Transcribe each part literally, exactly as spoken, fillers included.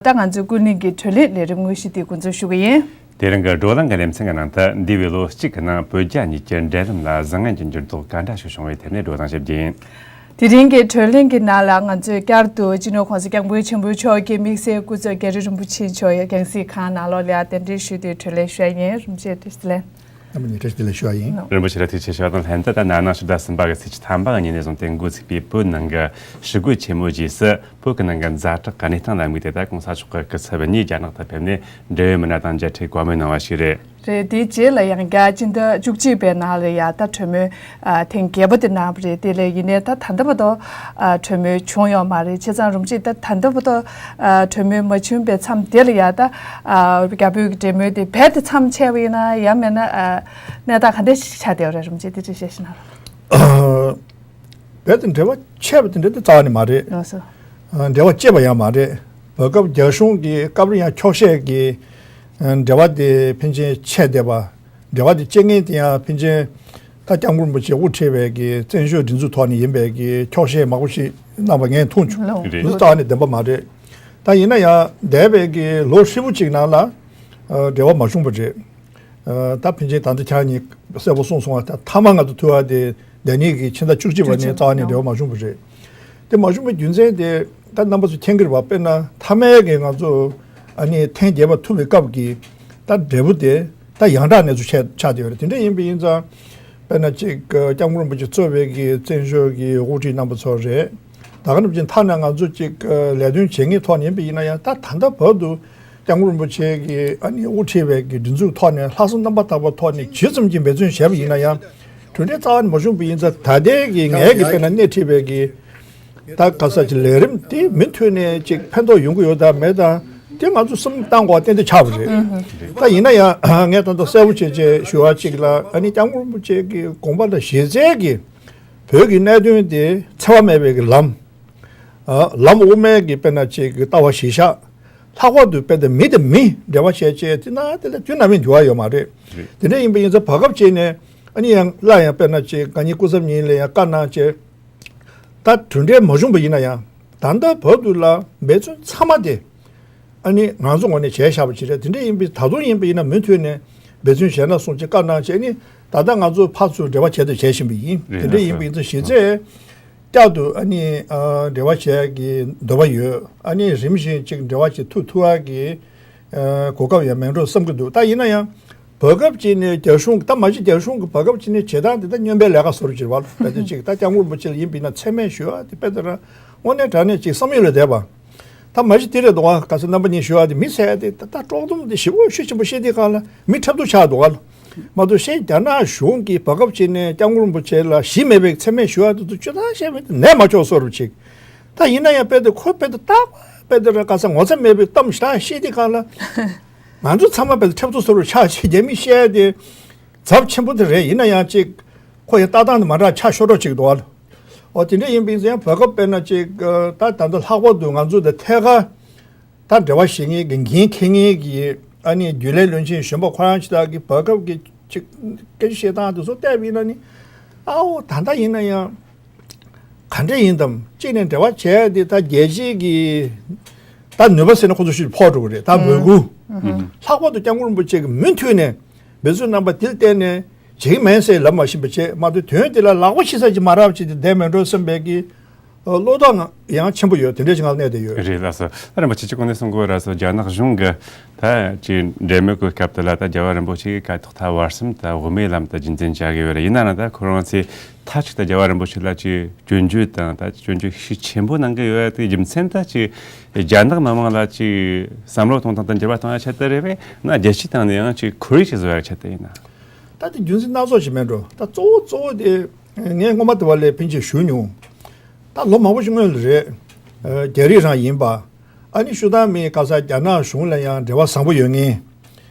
ད་ང་ཚོའི་ཀུན་གླེང་གི་བགྲོ་གླེང་ལས་རིམ་དངོས་གཞི་དེ་འགོ་འཛུགས་ཞུ་གི་ཡིན། དེ་རིང་གི་བགྲོ་གླེང་གི་ལེ་ཚན་གྱི་ནང་དུ་འདས་པའི་ལོ་གཅིག་གི་ནང་བོད་རྒྱ་གཉིས་ཀྱི་འབྲེལ་ལམ་ལ་བཟང་ངན་གྱི་འགྱུར་ལྡོག་ག་འདྲ་ཞིག་བྱུང་བའི་ཐད་ནས་བགྲོ་གླེང་བྱེད་རྒྱུ་ཡིན། དེ་རིང་གི་བགྲོ་གླེང་གི་ནང་ལ་ང་ཚོས་བསྐྱར་དུ་སྤྱི་ནོར་༸གོང་ས་༸སྐྱབས་མགོན་ཆེན་པོ་མཆོག་གི་དམིགས་བསལ་སྐུ་ཚབ་རྒྱ་རི་རིན་པོ་ཆེ་མཆོག་ཡང་རྒྱང་སྲིང་ཁང་ནང་ལོགས་ལ་གདན་འདྲེན་ཞུས་ཏེ་བགྲོ་གླེང་ཞུ་ཡ་ཡིན། རིན་པོ་ཆེ་བཀྲ་ཤིས་བདེ་ལེགས། རྣམ་པ་གཉིས་བཀྲ་ཤིས་བདེ་ལེགས་ཞུ་བ་ཡིན། རིན་པོ་ཆེ་ལ་ཐུགས་རྗེ་ཆེ་ཞུ་བ་དང་ལྷན་དུ། ད་ན་ནིང་ཕྱི་ཟླ་གསུམ་པ་གི་ཚེས་ཉི་ཤུ་རྩ་གཉིས་ནས་བཟུང་སྟེ་འགོ་ཚུགས་པའི་བོད་ནང་གི་ཞི་རྒོལ་ཆེན་མོ་རྗེས་སུ་བོད་ཀྱི་ནང་གི་ཛ་དྲག་གི་གནས་སྟངས་ལ་དམིགས་ཏེ། ད་༸གོང་ས་མཆོག་གི་སྐུ་ཚབ་གཉིས་རྒྱ་ནག་ཏུ་ཕེབས་ནས་འབྲེལ་ཡོད་མི་སྣ་དང་མཇལ་འཕྲད་བཀའ་མོལ་གནང་བ་ཞིག་རེད། རེད། དེའི་རྗེས་ལ་ཡང་བསྐྱར་སྤྱི་ཟླ་བཅུ་གཅིག་པའི་ནང་ལ་ཡ་ད་གྲོས་མོལ་ཨ་ཐེངས་བརྒྱད་པ་དེ་གནང་བ་རེད། དེ་ལས་ཡིན་ནའི་ད་ད་ལྟ་བར་དུ་ཨ་གྲོས་མོལ་བྱུང་ཡོད་མ་རེད། བྱས་ཙང་རིན་པོ་ཆེ་ད་ད་ལྟ་བར་དུ་ཨ་གྲོས་མོལ་མ་བྱུང་པའི་མཚམས་དེ་ལ་ཡ་ད་ཨ་རྒྱ་བོད་ཀྱི་འབྲེལ་མོལ་དེ་རྦད་དེ་མཚམས་ཆད་པ་ཡིན་ན། ཡང་མིན་ན་ཨ་གནས་སྟངས་ག་འདྲ་ཞིག་ཆགས་བསྡད་ཡོད་རེད། རིན་པོ་ཆེ་དེ་འདྲ་བཤད་ཤེས་ན། རྦད་དེ་འབྲེལ་བ་ཆད་པ་དེ་འདྲ་དེ་རྩ་བ་ནས་མ་རེད། ལགས་སོ། ཨ་འབྲེལ་བ་བཅད་པ་ཡང་མ་རེད། བར་སྐབས་རྒྱ་གཞུང་གིས་སྐབས་རེ་ཡང་འཁྱོག་བཤད་ཀྱིས་ཨ་འབྲེལ་བ་དེ་ཕན་ཆད་ཆད་བསྡད་པ། འབྲེལ་བ་དེ་བཅད་མཁན་དེ་ཡང་ཕན་ཆད་ད་སྐྱབས་མགོན་རིན་པོ་ཆེ་དབུ་ཁྲིད་པའི་གི་བཙན་བྱོལ་སྒྲིག་འཛུགས་ཐོག་ནས་ཡིན་པའི་གི་འཁྱོག་བཤད་མང་པོ་ཞིག་གནང་བ་ངས་མཐོང་བྱུང་། ལགས། དེ་རྩ་བ་ནས་བདེན་པ་མ་རེད། ད་ཡིན་ན་ཡང་འདས་པའི་གི་ལོ་ཧྲིལ་པོ་ཅིག་ནང་ལ་ཨ་འབྲེལ་བ་མ་བྱུང་བ་རེད། ཨ་ད་ཕན་ཆད་ད་ལྟ་ཁྱེད་གཉིས་གསལ་པོ་གསུངས་སོང་བ། ད་མཐའ་མ་ང་ཚོ་ཐུག་པ་དེ་འདས་ནས་ཀྱི་ཕྱི་ཟླ་བཅུ་གཅིག་པ་ནས་རྩ་བ་ནས་འབྲེལ་བ་མ་བྱུང་བ་རེད། དེ་མ་བྱུང་བའི་རྒྱུ་མཚན་དེ་ད་རྣམ་པ་ཚོ་མཁྱེན་གྱི་རེད་པ། དཔེར་ན་མཐའ་མའི་གི་ང་ཚོ་ཨ་ནི་ཐེངས་བརྒྱད་པ་ཐུག་པའི་སྐབས་ཀྱི་ད་འབྲས་བུ་དེ་ད་ཡང་དག་གནས་ཚུལ་ཆགས་ཆགས་བསྡད་ཡོད་རེད། དེ་འདྲ་ཡིན་པ་ཡིན་ཙང་དཔེར་ན་ཅིག་སྐྱབས་མགོན་རིན་པོ་ཆེ་གཙོས་པའི་གི་བཙན་བྱོལ་གྱི་དབུ་ཁྲིད་རྣམ་པ་ཚོ་རེད། ད་ག་ནང་བཞིན་ཐ་ན་ང་ཚོ་ཅིག་ལས་དོན་བྱེད་མཁན་ཐོག་ནས་ཡིན་པ་ཡིན་ན་ཡང་། ད་ད་ལྟ་བར་དུ་སྐྱབས་མགོན་རིན་པོ་ཆེ་གིས་ཨ་ནི་དབུ་ཁྲིད་པའི་གི་སྒྲིག་འཛུགས་ཐོག་ནས་ལྷག་བསམ་རྣམ་པར་དག་པའི་ཐོག་ནས་ཇི་ཙམ་གྱིས་འབད་བརྩོན་བྱས་པ་ཡིན་ན་ཡང་གྲུབ་འབྲས་རྩ་བ་ནས་མ་བྱུང་བ་ཡིན་ཙང་། ད་ལྟའི་གི་ངའི་གི་དཔེར་ན་སྣེ་ཁྲིད་པའི་གི་ད་ག་ས་ཅིག་ལས་རིམ་དེ་མུ་མཐུད་ནས་ཅིག་ཕན་ཐོགས་ཡོང་གི་ཡོད་དམ་མེད་དམ་དེ་ང་ཚོ་བསམ་བློ་བཏང་དགོས་པ་ཏན་ཏན་ཆགས་པ་རེད། ད་ཡིན་ན་ཡང་ངས་ད་ལྟ་གསལ་པོ་བྱས་བྱས་ཞུ་བ་ཅིག་ལ། ཨ་ནི་སྐྱབས་མགོན་རིན་པོ་ཆེ་གི་དགོངས་པ་དང་གཞི་རྩའི་གི་བོད་ཀྱི་གནད་དོན་དེ་འཚེ་བ་མེད་པའི་གི་ལམ། ཨ་ལམ་དབུ་མའི་གི་དཔེར་ན་ཅིག་གི་ལྟ་བ་གཞིར་བཞག། ལྷག་པར་དུ་དཔེ་དེ་མི་དང་མི་འབྲེལ་བ་བྱས་བྱས་དེ་ན་དེ་ལ་དུས་ནམ་ཡང་འགྱུར་བ་ཡོད་མ་རེད། རེད། དེ་འདྲ་ཡིན་པ་ཡིན་ཙང་བར་སྐབས་བྱས་ནས་ཨ་ནི་ཡང་སླར་ཡང་དཔེར་ན་ཅིག་ང་གཉིས་སྐུ་ཚབ་གཉིས་ལ་ཡང་བཀའ་གནང་བྱས། ད་གྲུབ་འབྲས་མ་བྱུང་བ་ཡིན་ན་ཡང་ད་ལྟ་བར་དུ་ལ་འབད་བརྩོན་ཚང་མ་དེ་ཨ་ནི་ང་ཚོ་ངོས་ནས་བྱས་བཞག་པ་ཅིག་རེད། དེ་འདྲ་ཡིན་པས་ད་དུང་ཡིན་པ་ཡིན་ན་མུ་མཐུད་ནས་འབད་བརྩོན་བྱས་ན་གསུངས་བྱས་བཀའ་གནང་བྱས། ཨ་ནི་ད་ལྟ་ང་ཚོ་ཕར་ཚུར་འབྲེལ་བ་བྱས་དང་བྱེད་བཞིན་པ་ཡིན། རེད། དེ་འདྲ་ཡིན་པ་ཡིན་ཙང་གཞི་རྩའི་བསྐྱར་དུ་ཨ་ནི་ཨ་འབྲེལ་བ་བྱེད་ཀྱི་འདོད་པ་ཡོད། ཨ་ནི་རིམ་བཞིན་ཅིག་འབྲེལ་བ་ཅིག་ཐུག་ཐུབ་པ་གི་ཨ་གོ་སྐབས་ཡང་མེད་འགྲོ་བསམ་གྱི་འདུག། ད་ཡིན་ན་ཡང་བར་སྐབས་ཅིག་ནས་རྒྱ་གཞུང་ད་མ་གཞི་རྒྱ་གཞུང་གི་བར་སྐབས་ཅིག་ནས་བྱེད་སྟངས་དེ་ད་སྨྱོན་པའི་ལས་ཀ་བཟོ་འདྲ་ཅིག་རེད་བ། དཔེ་དེ་ཅིག་ད་སྐྱབས་མགོན་རིན་པོ་ཆེ་ལ་ཡིན་པ་ཡིན་ན་མཚན་སྨད་ཞུ་བ་དེ་དཔེ་དེ་ར་དངོས་གནས་དྲང་གནས་ཅིག་བསམ་ཡུལ་ལས་འདས་པ། ད་མ་གཞི་དེ་རེད་འདུག་ག་ག་ཚོད་རྣམ་པ་གཉིས་ཞུ་བ་དེ་མི་ཟེར་ཡ་དེ་ད་ད་དཀྲོག་གཏམ་དེ་ཞེ་པོ་ཤུགས་ཆེན་པོ་བཤད་དུས་སྒང་ལ་མི་འཁྲབ་སྟོན་ཆགས་འདུག་ག་ལ། མ་གཏོགས་གཞན་རྒྱ་ནག་གཞུང་གིས་བར་སྐབས་ཅིག་ནས་སྐྱབས་མགོན་རིན་པོ་ཆེ་ལ་གཞི་མེད་པའི་མཚན་སྨད་ཞུ་བ་དེ་ཚོ་ཅི་ལྟར་བཤད་མིན་དེ་ནས་མ་ཆོག་བཟོ་འདྲ་ཅིག། ད་ཡིན་ན་ཡང་དཔེ་དེ་ཁོ་དཔེ་དེ་རྟག་པར་དཔེ་དེ་ར་ག་ས་ངོ་ཚ་མེད་པའི་གཏམ་ཞེ་དྲག་བཤད་དུས་སྒང་ལ། ང་ཚོ་ཚང་མ་དཔེ་དེ་འཁྲབ་སྟོན་བཟོ་འདྲ་ཆགས་བྱས། རྒྱ་མིས་བཤད་ཡ་དེ་ཚབས་ཆེན་པོ་དེ་རེད། ཡིན་ན་ཡང་ཅིག་ཁོ་ཡང་ལྟ་སྟངས་དེ་མ་འདྲ་ཆགས་ཤོར་འགྲོ་ཅིག་འདུག་ག་ལ། འོ་དེ་འདྲ་ཡིན་པ་ཡིན་ཙང་ཡང་བར་སྐབས་དཔེར་ན་ཅིག་ད་ད་ལྟ་ལྷག་པར་དུ་ང་ཚོ་དང་ཐད་ཀར་ད་འབྲེལ་བ་བྱེད་མཁན་གྱི་འགན་འཁྱེར་མཁན་གྱི་ཨ་ནི་རྒྱུན་ལས་བློན་ཆེན་གཞོན་པ་ཁོ་རང་ཅིག་དག་གིས་བར་སྐབས་ཀྱི་ཅིག་སྐད་ཆ་བཤད་སྟངས་དེ་ཚོ་བལྟས་པ་ཡིན་ན་ནི། ཨའོ་ད་ལྟ་ཡིན་ན་ཡང་ག་འདྲ་ཡིན་དམ། གཅིག་ནས་འབྲེལ་བ་བྱས་ཏེ་ད་རྒྱལ་སྤྱིའི་གི་ད་ནུས་པ་ཟེར་ན་ཁོ་ཚོ་ཞིག་ཕོག་འགྲོ་གི་རེད། ད་འབོད་སྐུལ། ལྷག་པར་དུ་སྐྱབས་མགོན་རིན་པོ་ཆེ་གིས་མུ་མཐུད་ནས་འབད་བརྩོན་རྣམ་པ་དེ་ལ་བརྟེན་ནས་བྱེད་ཀྱི་མིན་ཟེར་ལབ་མ་ཤེས་པ་བྱས། མ་གཏོགས་དོན་དེ་ལ་ལག་པ་ཕྱིས་ས་ཅིག་མ་རག་ཅིག་དེ་བསྡད་མེད་འགྲོ་བསམ་པའི་གི་བློ་དོགས་ཡང་ཆེན་པོ་ཡོད། དེ་འདྲ་ཞིག་ངང་གནས་བསྡད་ཡོད། རེད་ལགས་སོ། ད་རིན་པོ་ཆེ་གཅིག་གོང་ནས་གསུང་གི་ཡོད་ར་སོ། རྒྱ་ནག་གཞུང་གི་ད་ཅིག་འབྲེལ་མོལ་གྱི་སྐབས་དེ་ལ་ད་རྒྱལ་བ་རིན་པོ་ཆེ་གིས་སྐབས་ཐོག་ད་བར་གསུམ་ད་དབུ་མའི་ལམ་དུ་རྒྱུན་འཛིན་བྱ་གི་ཡོད་རེད། ཡིན་ན་ར་ད་ཁོ་རང་ཚོས་མཐའ་གཅིག་ཏུ་རྒྱལ་བ་རིན་པོ་ཆེ་ལ་ཅིག་སྐྱོན་བརྗོད་དང་ད་སྐྱོན་བརྗོད་ཤུགས་ཆེན་པོ་གནང་གི་ཡོད་ཡ་དེ་རྒྱུ་མཚན་ད་ཅིག་རྒྱ་ནག་མི་མང་ལ་ཅིག་བསམ་བློ་གཏོང་སྟངས་དང་འགྱུར་བ་གཏོང་ཡ་ཆེད་དུ་རེད་པས་ན། རྒྱལ་སྤྱིའི་སྟེང་ནས་ཡང་ཅིག་ཁོར་ཡུག་ཅིག་བཟོ་ཡ་ཆེད་དུ་ཡིན་ན། ད་དེ་རྒྱུ་མཚན་སྣ་ཚོགས་ཤིག་མེད་འགྲོ། ད་གཙོ་བོ་གཙོ་བོ་དེ་ངས་སྔོན་མ་དེ་བ་ལས་ཕན་ཆད་ཞུ་མྱོང་། ད་ལོ་མང་པོ་ཞིག་སྔོན་ལ་རེད། རྒྱ་རིགས་རང་ཡིན་པ། ཨ་ནི་ཤུ་དང་མི་ག་ས་རྒྱ་ནག་གཞུང་ལ་ཡང་འབྲེལ་བ་བཟང་པོ་ཡོད་མཁན།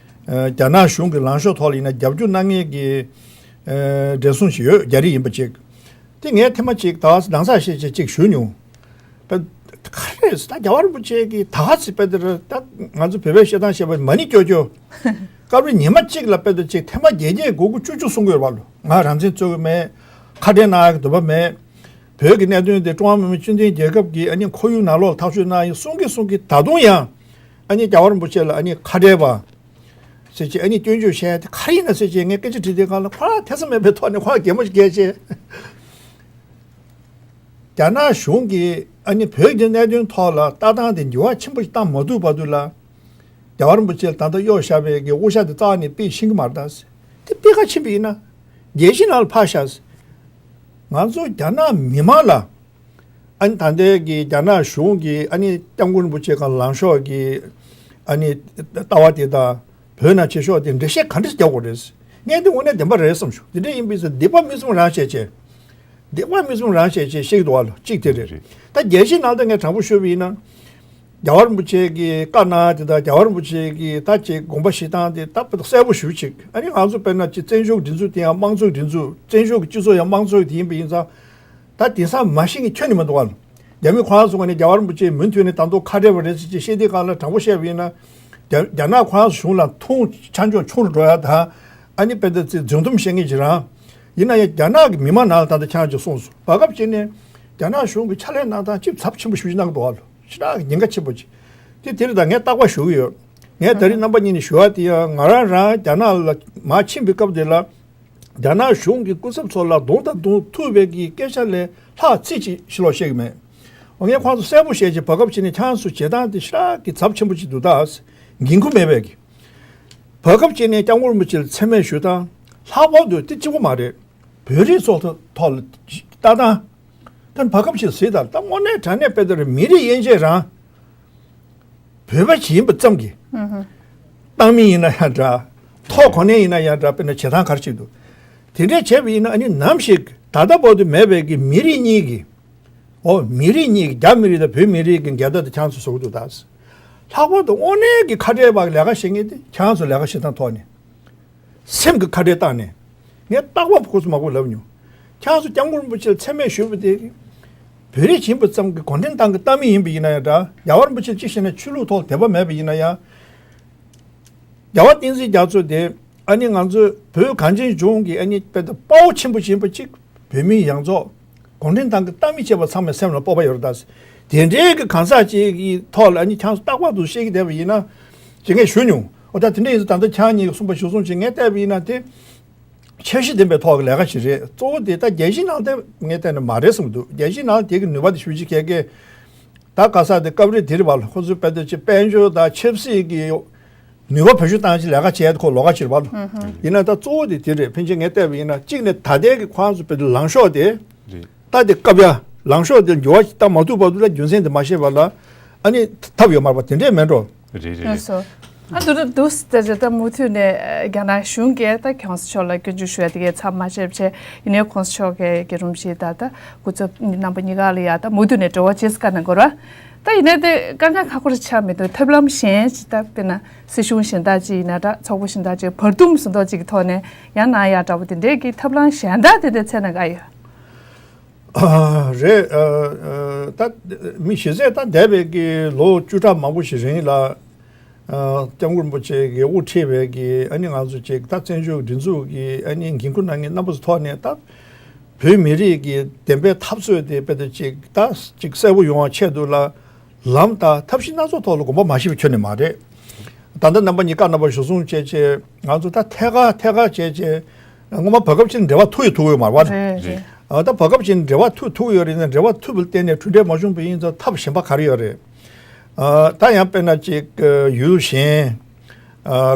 རྒྱ་ནག་གཞུང་གི་ལངས་ཕྱོགས་ཐོག་ལ་ཡིན་ན་རྒྱབ་སྐྱོར་གནང་མཁན་གྱི་བགྲེས་སོང་ཞིག་ཡོད། རྒྱ་རིགས་ཡིན་པ་ཅིག། དེ་ངས་ཐེངས་མ་གཅིག་ད་ག་ས་ནང་ས་བཤད་བྱས་གཅིག་ཞུ་མྱོང་། པ། ག་རེ་ད་རྒྱལ་བ་རིན་པོ་ཆེ་གིས་ད་ག་ཚོད་དཔེ་དེར་ད་ང་ཚོ་བོད་པའི་བཤད་སྟངས་བཤད་པ་མ་ཎི་ཀྱོ་ཀྱོ། སྐབས་རེ་ཉི་མ་གཅིག་ལ་དཔེ་དེར་གཅིག་ཐེངས་མ་བརྒྱད་བརྒྱད་དགུ་དགུ་བཅུ་བཅུ་གསུང་གི་ཡོད་པ་ལོ། ང་རང་བཙན་རྩོད་ཀྱི་མེད། ཁ་བྲལ་གནང་ཡག་གི་འདོད་པ་མེད། བོད་ཀྱི་གནད་དོན་དེ་ཀྲུང་ཧྭ་མི་དམངས་སྤྱི་མཐུན་རྒྱལ་ཁབ་ཀྱི་ཨ་ནི་ཁོར་ཡུག་ནང་ལོགས་ལ་ཐག་གཅོད་གནང་ཡིན་གསུང་གི་གསུང་གི་ད་དུང་ཡང་། ཨ་ནི་རྒྱལ་བ་རིན་པོ་ཆེ་ལ་ཨ་ནི་ཁ་བྲལ་བ་ཟེར་བྱས། ཨ་ནི་སྐྱོན་བརྗོད་བཤད་ཡ་དེ་ག་རེ་ཡིན་ན་ཟེར་བྱས་ངས་སྐད་ཆ་དྲིས་དུས་སྒང་ལ་ཁོ་རང་ཐེ་ཚོམ་མེད་པའི་ཐོག་ནས་ཁོ་རང་གད་མོ་ཞིག་བགད་བྱས། རྒྱ་ནག་གཞུང་གིས་ཨ་ནི་བོད་ཀྱི་གནད་དོན་ཐོག་ལ་ལྟ་སྟངས་དེ་འགྱུར་བ་ཆེན་པོ་ཞིག་བཏང་མ་ཐུབ་བར་དུ་ལ། རྒྱལ་བ་རིན་པོ་ཆེ་ལ་ད་ལྟ་གཡོག་བཞག་པའི་གི་དབུ་ཞྭ་དེ་རྩ་བ་ནས་དཔེ་ཤེས་ཀྱི་མ་རེད་ད། དེ་དཔེ་ག་ཕྱིན་པ་ཡིན་ན། རྒྱལ་སྤྱི་ནང་ལ་ཕར་བཞག། ང་ཚོ་རྒྱ་ནག་མི་མང་ལ། ཨ་ནི་ད་ལྟའི་གི་རྒྱ་ནག་གཞུང་གིས་ཨ་ནི་སྐྱབས་མགོན་རིན་པོ་ཆེ་གི་ལངས་ཕྱོགས་ཀྱི་ཨ་ནི་ལྟ་བ་དེ་དང་བོད་ནང་བྱེད་ཕྱོགས་དེ་འགྲེལ་བཤད་ག་འདྲ་རྒྱག་དགོས་རེད། ངས་འདི་དངོས་གནས་བདེན་པ་རེད་བསམ་བྱུང་། དེ་འདྲ་ཡིན་པའི་ཚེ་སྡིག་པ་མི་བསམ་རང་བྱས་བྱས། སྡིག་པ་མི་བསམ་རང་བྱས་བྱས་བཤད་ཀྱི་འདུག་བ་ལ་གཅིག་དེ་རེད། རེད། ད་རྒྱལ་སྤྱིའི་ནང་དུ་ངས་དྲང་པོ་ཞུས་པ་ཡིན་ན། རྒྱལ་བ་རིན་པོ་ཆེ་གི་བཀའ་གནང་དེ་དང་རྒྱལ་བ་རིན་པོ་ཆེ་གི་ད་ཅིག་དགོངས་པ་བཞེས་སྟངས་དེ་ད་དཔེ་གསལ་པོ་ཞེ་པོ་ཅིག་ཨ་ནི་ང་ཚོ་དཔེར་ན་ཅིག་བཙན་བྱོལ་སྒྲིག་འཛུགས་དེ་ཡང་དམངས་གཙོའི་སྒྲིག་འཛུགས། བཙན་བྱོལ་གྱི་སྤྱི་ཚོགས་ཡང་དམངས་གཙོའི་དེ་ཡིན་པ་ཡིན་ཙང་། ད་དེང་སང་མ་ཤེས་མཁན་ཁྱོན་ནས་མི་འདུག་བ། རྒྱ་མི་ཁོ་རང་ཚོ་ག་ནས་རྒྱལ་བ་རིན་པོ་ཆེ་མུ་མཐུད་ནས་ད་དུང་ཁ་བྲལ་བ་རེད་ཟེར་ཅིག་བཤད་དུས་སྒང་ལ་དྲང་པོ་བཤད་པ་ཡིན་ན། རྒྱ་རྒྱ་ནག་ཁོ་རང་ཚོ་གཞུང་ལ་མཐོང་ཆ་འཇོག་ཆུང་རུ་འགྲོ་ཡ་དང་། ཨ་ནི་དཔེ་དེ་ཚེ་རྫུན་གཏམ་བཤད་མཁན་ཅིག་རང་། ཡིན་ན་ཡང་རྒྱ་ནག་གི་མི་མང་ནང་ལ་ད་ལྟ་ཁྱེད་རང་ཚོས་གསུངས་སོང་། བར་སྐབས་ཅིག་ནས་རྒྱ་ནག་གཞུང་གི་ཕྱག་ལས་གནང་སྟངས་ཅིག་ཚབས་ཆེན་པོ་ཞེ་པོ་ཅིག་གནང་གི་འདུག་བ། ཞེ་དྲག་གི་ཉེན་ཁ་ཆེན་པོ་ཅིག་དེ་དེ་རེད། ད་ངས་རྟག་པར་ཞུ་གི་ཡོད། ངས་ད་རིང་རྣམ་པ་གཉིས་ནས་ཞུ་བ་དེ་ཡང་ང་རང་རང་རྒྱ་ནག་ལ་མར་ཕྱིན་པའི་སྐབས་དེ་ལ། རྒྱ་ནག་གཞུང་གི་སྐུ་ཚབ་ཚོ་ལ་གདོང་དང་གདོང་ཐུག་པའི་གི་སྐད་ཆ་ལས་ལྷག་ཚིག་ཅིག་ཕྱི་ལོགས་བཤད་གི་མེད། འོ་ངས་ཁོང་ཚོ་གསལ་པོ་བཤད་ཅིག་བར་སྐབས་ཅིག་ནས་ཁྱེད་རང་ཚོ་བྱེད་སྟངས་དེ་ཞེ་དྲག་གི་ཚབས་ཆེན་པོ་ཅིག་འདུག་ད། འགན་ཁུར་མེད་པའི་གི། བར་སྐབས་ཅིག་ནས་སྐྱབས་མགོན་རིན་པོ་ཆེ་ལ་མཚན་སྨད་ཞུ་སྟངས་ལྷག་པར་དུ་དེ་གཅིག་པོ་མ་རེད། བོད་རིགས་ཚོ་ཐོག་ཐོག་ལ་ལྟ་སྟངས། ད་བར་སྐབས་ཅིག་གཟིགས་དང་། ད་དངོས་གནས་དྲང་གནས་དཔེ་ལྟར་མི་རིགས་དབྱེ་འབྱེད་རང་། བོད་པ་ཞིག་ཡིན་པ་ཙམ་གྱིས། ཨུ་ཧུ། ཏང་མི་ཡིན་ན་ཡང་འདྲ། ཐོག་གོ་གནས་ཡིན་ན་ཡང་འདྲ། དཔེར་ན་བྱེད་སྟངས་ག་རེ་བྱེད་འདུག་དེ་འདྲས་བྱས་པ་ཡིན་ན་ཨ་ནི་ནམ་ཞིག་ད་ལྟ་བར་དུ་མེད་པའི་གི་མི་རིགས་གཉིས་ཀྱི། འོ་མི་རིགས་གཉིས་ཀྱི། རྒྱ་མི་རིགས་དང་བོད་མི་རིགས་ཀྱི་འགལ་ཟླ་དེ་ཁྱེད་རང་ཚོས་བཟོ་གི་འདུག་ད། ལྷག་པར་དུ་དངོས་གནས་ཀྱི་ཁ་བྲལ་བ་ལས་ཀ་བྱེད་མཁན་དེ་ཁྱེད་རང་ཚོ་ལས་ཀ་བྱེད་སྟངས་ཐོག་ནས། སེམས་ཀྱི་ཁ་བྲལ་བཏང་ནས། ངས་རྟག་པར་ཁོ་ཚོ་མང་པོ་ལབ་མྱོང་། ཁྱེད་རང་ཚོ་སྐྱབས་མགོན་རིན་པོ་ཆེ་ལ་མཚན་སྨད་ཞུས་པ་དེ། བོད་རིགས་ཡིན་པ་ཙམ་གྱིས་གུང་ཁྲན་ཏང་གི་ཏང་མི་ཡིན་པ་ཡིན་ན་ཡང་འདྲ། རྒྱལ་བ་རིན་པོ་ཆེ་གཅིག་བྱས་ན་ཆོས་ལུགས་ཐོག་དད་པ་མེད་པ་ཡིན་ན་ཡང་། རྒྱལ་བ་བསྟན་འཛིན་རྒྱ་མཚོ་དེ་ཨ་ནི་ང་ཚོས་བོད་གངས་ཅན་ལྗོངས་ཀྱི་ཨ་ནི་དཔེ་དཔའ་བོ་ཆེན་པོ་ཡིན་པ་གཅིག་བོད་མི་ཡོངས་རྫོགས་གུང་ཁྲན་ཏང་གི་ཏང་མི་བྱས་པ་ཚང་མའི་སེམས་ལ་སྤོབས་པ་ཡོད་རེད་ད། དེ་འདྲའི་གི་གང་ཟག་ཅིག་གི་ཐོག་ལ་ཨ་ནི་ཁྱེད་རྟག་པར་དུ་བཤད་ཀྱི་བསྡད་པ་ཡིན་ན། ཅེས་ངས་ཞུ་མྱོང་། འོ་ད་དེ་འདྲ་ཡིན་ཙང་ད་ལྟ་ཁྱེད་གཉིས་ཀྱིས་གསུངས་པ་གཞིར་བཟུང་བྱས་ངས་བལྟས་པ་ཡིན་ན་དེ། འཆར་གཞི་ལྡན་པའི་ཐོག་གི་ལས་ཀ་ཞིག་རེད། གཙོ་བོ་དེ་ད་རྒྱལ་སྤྱིའི་ནང་དེ་ངས་བལྟས་ན་མ་རེད་བསམ་གྱི་འདུག་རྒྱལ་སྤྱིའི་ནང་དེ་གི་ནུས་པ་དེ་ཞེ་པོ་ཅིག་གལ་ཆེ། ད་ག་ས་དེ་སྐབས་རེ་དེ་རེད་བ་ལ། ཁོ་ཚོས་དཔེ་དེ་ཅིག་དཔལ་འབྱོར་དང་ཆབ་སྲིད་ཀྱི་ནུས་པ་བེད་སྤྱོད་བཏང་ཅིག་ལས་ཀ་བྱས་ཏེ་ཁོ་ལོགས་ཀ་ཅིག་རེད་བ་ལ། ཡིན་ན་ད་གཙོ་བོ་དེ་དེ་རེད། ཕལ་ཆེར་ངས་བལྟས་པ་ཡིན་ན་གཅིག་ནས་ད་ལྟའི་གི་ཁོ་རང་ཚོ་དཔེ་དེ་ལངས་ཕྱོགས་དེ། རེད། ད་དེ་སྐབས་ཡ་ལངས་ཕྱོགས་དེ་འགྱུར་བ་ཞིག་བཏང་མ་ཐུབ་བར་དུ་ལ་རྒྱུ་མཚན་དེ་མ་ཤེས་པ་ལ། ཨ་ནི་ཐབས་ཡོད་མ་རེད་པ། དེ་འདྲས་མེད་འགྲོ། རེད་རེད་ལགས་རེད། སོ། ཨ་དུ་རུ་དུ་སི་ཏེ་ད་མུ་མཐུད་ནས་རྒྱ་ནག་གཞུང་གིས་ད་གོང་ས་མཆོག་ལ་སྐྱོན་བརྗོད་ཞུ་ཡ་དེ་གའི་མཚམས་མ་བཅད་བྱས། ཡིན་ནའི་གོང་ས་མཆོག་གི་རྒྱལ་རུམ་ཞིག་ད་ད་སྐུ་ཚབ་རྣམ་པ་གཉིས་ཀ་ལ་ཡ་ད་མུ་མཐུད་ནས་འབྲེལ་བ་བྱེད་ས་ག་ན་འགོར་བ། ད་ཡིན་ནའི་དེ་དཀའ་ངལ་ཁག་པོ་ཆགས་མི་འདུག་ཐབས་ལམ་གཞན་ཞིག་ད་དཔེར་ན་སྲིད་གཞུང་གཞན་དག་ཅིག་ཡིན་ན་འདྲ། ཚོགས་པ་གཞན་དག་ཅིག་བར་འདུམ་བཟོ་འདོགས་ཅིག་གི་ཐོག་ནས་ཡང་གནང་ཡ་འདྲ་པོ་དེ་འདྲའི་གི་ཐབས་ལམ་གཞན་དག་དེ་འདྲའི་འཚོལ་ན་ག་ཡོད། རེད། ད་མི་གཞི་རྩའི་ད་འདས་པའི་གི་ལོ་བཅུ་ཕྲག་མང་པོ་ཞིག་རིང་ལ། སྐྱབས་མགོན་རིན་པོ་ཆེ་གིས་དབུ་ཁྲིད་པའི་གི་ཨ་ནི་ང་ཚོ་ཅིག་ད་བཙན་བྱོལ་སྒྲིག་འཛུགས་ཀྱི་ཨ་ནི་འགན་ཁུར་གནང་མཁན་རྣམ་པ་ཚོ་ཐོག་ནས་ད་བོད་མི་རིགས་ཀྱི་བདེན་པའི་འཐབ་རྩོད་དེ་དཔེ་དེ་ཅིག་ད་ཅིག་གསལ་པོ་ཡོང་བ་ཆེད་དུ་ལ། ལམ་དང་ཐབས་ཤེས་སྣ་ཚོགས་ཐོག་ལ་དགོངས་པ་མ་བཞེས་པ་ཁྱོན་ནས་མ་རེད། ད་ལྟ་རྣམ་པ་གཉིས་ཀ་རྣམ་པ་ཞུ་སོང་བྱས་བྱས་ང་ཚོ་ད་ཐད་ཀར་ཐད་ཀར་བྱས་བྱས་སྔོན་མ་བར་སྐབས་ཅིག་འབྲེལ་བ་མཐུད་ཡོད་ཐུབ་ཡོད་མ་རེད་བ། རེད་རེད། ད་བར་སྐབས་ཅིག་འབྲེལ་བ་མཐུད་ཐུབ་ཡོད་རེད་ན་འབྲེལ་བ་མཐུད་པ་ལ་བརྟེན་ནས་གྲུབ་འབྲས་མ་བྱུང་པ་ཡིན་ཙང་ཐབས་གཞན་པ་ག་རེ་ཡོད་རེད། ད་ཡང་དཔེར་ན་ཅིག་ཡུལ་གཞན།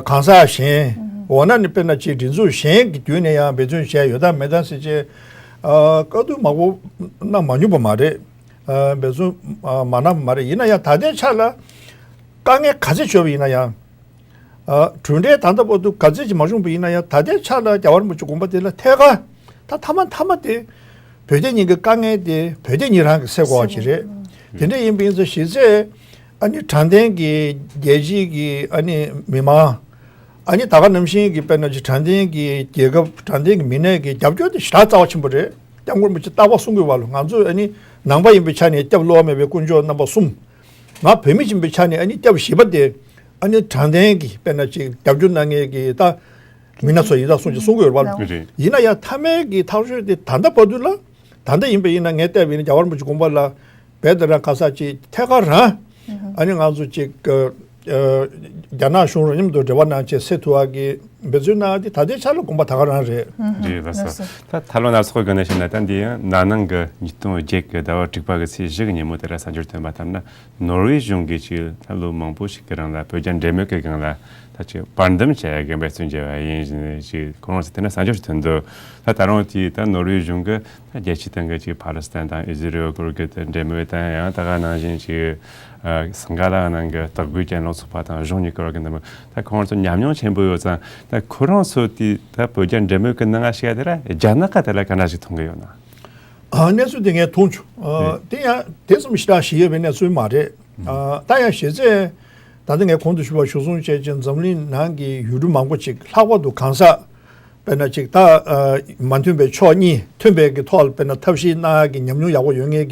གང་ཟག་གཞན། འོ་ན་ནི་དཔེར་ན་ཅིག་སྒྲིག་འཛུགས་གཞན་གྱི་བརྒྱུད་ནས་ཡང་འབད་བརྩོན་བྱས་ཡོད་དམ་མེད་དམ་ཟེར་བྱས། བཀའ་བསྡུར་མང་པོ་གནང་མ་མྱོང་པ་མ་རེད། འབད་བརྩོན་མ་གནང་པ་མ་རེད། ཡིན་ན་ཡང་ད་ལྟའི་ཆ་ལ་དཀའ་ངལ་ག་ཚད་བྱུང་བ་ཡིན་ན་ཡང་། གྲུབ་འབྲས་ད་ལྟ་བར་དུ་ག་ཚད་ཅིག་མ་བྱུང་བ་ཡིན་ན་ཡང་ད་ལྟའི་ཆ་ལ་རྒྱལ་བ་རིན་པོ་ཆེ་དགོངས་པ་དེ་ལ་ཐད་ཀར་ད་མཐའ་མ་མཐའ་མ་དེ་བོད་རྒྱ་གཉིས་ཀྱི་དཀའ་ངལ་དེ་བོད་རྒྱ་གཉིས་རང་གིས་སེལ་དགོས་པ་ཅིག་རེད། དེ་འདྲ་ཡིན་པ་ཡིན་ཙང་གཞི་རྩའི་ཨ་ནི་དྲང་བདེན་གྱི་རྒྱལ་སྤྱིའི་གི་ཨ་ནི་མི་མང་། ཨ་ནི་ད་ག་ནང་བཞིན་གྱི་དཔེར་ན་ཅིག་དྲང་བདེན་གྱི་རྒྱལ་ཁབ་དྲང་བདེན་གྱི་མི་སྣ་གི་རྒྱབ་སྐྱོར་དེ་ཞེ་དྲག་རྩ་བ་ཆེན་པོ་རེད། སྐྱབས་མགོན་རིན་པོ་ཆེ་རྟག་པར་གསུང་གི་ཡོད་པ་ལ། ང་ཚོས་ཨ་ནི་ནང་པ་ཡིན་པའི་ཆ་ནས་སྐྱབས་བློ་དམན་པའི་དཀོན་མཆོག་རྣམ་པ་གསུམ། ང་བོད་མི་ཡིན་པའི་ཆ་ནས་ཨ་ནི་སྐྱབས་བཞི་པ་དེ་ཨ་ནི་དྲང་བདེན་གྱི་དཔེར་ན་ཅིག་རྒྱབ་སྐྱོར་གནང་མཁན་གྱི་ད་མི་སྣ་ཚོ་ཡིན་ད་གསུང་ཅིག་གསུང་གི་ཡོད་པ་ལ། རེད། ཡིན་ན་ཡང་མཐའ་མའི་གི་ཐག་གཅོད་དེ་ད་ལྟ་བར་དུ་ལ། ད་ལྟ་ཡིན་པ་ཡིན་ན་ངས་བལྟས་པ་ཡིན་ན་རྒྱལ་བ་རིན་པོ་ཆེ་དགོངས་པ་ལ་རྦད་དེ་རང་ཁ་ས་ཅིག་ཐད་ཀར་རང་ཨ་ནི་ང་ཚོ་ཅིག་གི་ ཨ་རྒྱ་ནག་གཞུང་རང་མཉམ་དུ་འབྲེལ་བ་གནང་བྱས་སེལ་ཐུབ་པ་གི་འབད་བརྩོན་གནང་ཡ་དེ་ད་ལྟའི་ཆ་ལ་དགོངས་པ་ད་ག་རང་རེད། རེད་ལགས་སོ། ལགས་སོ། ད་ཐབས་ལམ་སྣ་ཚོགས་ཀྱི་ནང་བཞིན་ན་ད་འདི་ཡང་ན་ནིང་གི་ཉིས་སྟོང་བརྒྱད་ཀྱི་ཟླ་བ་དྲུག་པ་གི་ཚེས་བཞི་གི་ཉིན་མོ་དེ་ལ་གསར་འགྱུར་ཐོན་པ་ལྟར་ན། ནོར་ཝེ་གཞུང་གིས་ཅིག་ད་ལོ་མང་པོ་ཞིག་གི་རིང་ལ་བོད་རྒྱ་འབྲེལ་མོལ་གྱི་སྒང་ལ་ད་ཅིག་བར་འདུམ་བྱས་འགན་འབད་བརྩོན་བྱས་པ་ཡིན་ཞེས་ཅིག་ཁོ་རང་ཚོ་དེ་ན་གསར་འགྱུར་ཐོན་འདུག་ད་ད་རུང་དེ་ད་ནོར་ཝེ་གཞུང་གིས་ད་རྒྱལ་སྤྱིའི་སྟེང་གི་ཅིག་ཕཱ་ལེ་སི་ཐན་དང་ཨི་ཟི་རེལ་སྐོར་གྱི་ད་འབྲེལ་མོལ་དང་ཡང་ད་ག་ནང་བཞིན་ཅིག་ཨ་སིང་ག་ལ་ནང་གི་སྟག་རྒོད་ཅན་ལོ་ཚོགས་པ་དང་གཞུང་གཉིས་སྐོར་གྱི་འདི་མོ་ད་ཁོ་རང་ཚོ་ཉམས་མྱོང་ཆེན་པོ་ཡོད་ཙང་ད་ཁོ་རང་ཚོ་དེ་ད་བོད་རྒྱ་འབྲེལ་མོལ་གྱི་ནང་ང་ཞིག་ཡ་དེ་ལ་རྒྱ་ནག་ག་དེ་ལ་ག་འདྲ་ཞིག་མཐོང་གི་ཡོད་ན། ཨ་གནས་ཚུལ་དེ་ངས་མཐོང་བྱུང་། ཨ་དེ་ཡང་དེ་ཙམ་ཞེ་དྲག་ཞིག་ཡོད་པའི་གནས་ཚུལ་མ་རེད། ཨ་ད་ཡང་གཞི་རྩའི་ད་ལྟ་ངས་གོང་དུ་ཞུས་པ་གཞིར་བཟུང་བྱས་ཀྱི་འཛམ་གླིང་ནང་གི་ཡུལ་གྲུ་མང་པོ་ཅིག་ལྷག་པར་དུ་གང་ཟག་དཔེར་ན་ཅིག་ད་ཨ་མ་མཐུན་པའི་ཕྱོགས་གཉིས་མཐུན་པའི་གི་ཐོག་ལ་དཔེར་ན་ཐབས་ཤེས་གནང་ཡ་གི་ཉམས་མྱོང་ཡག་པོ་ཡོད་མཁན་གྱི་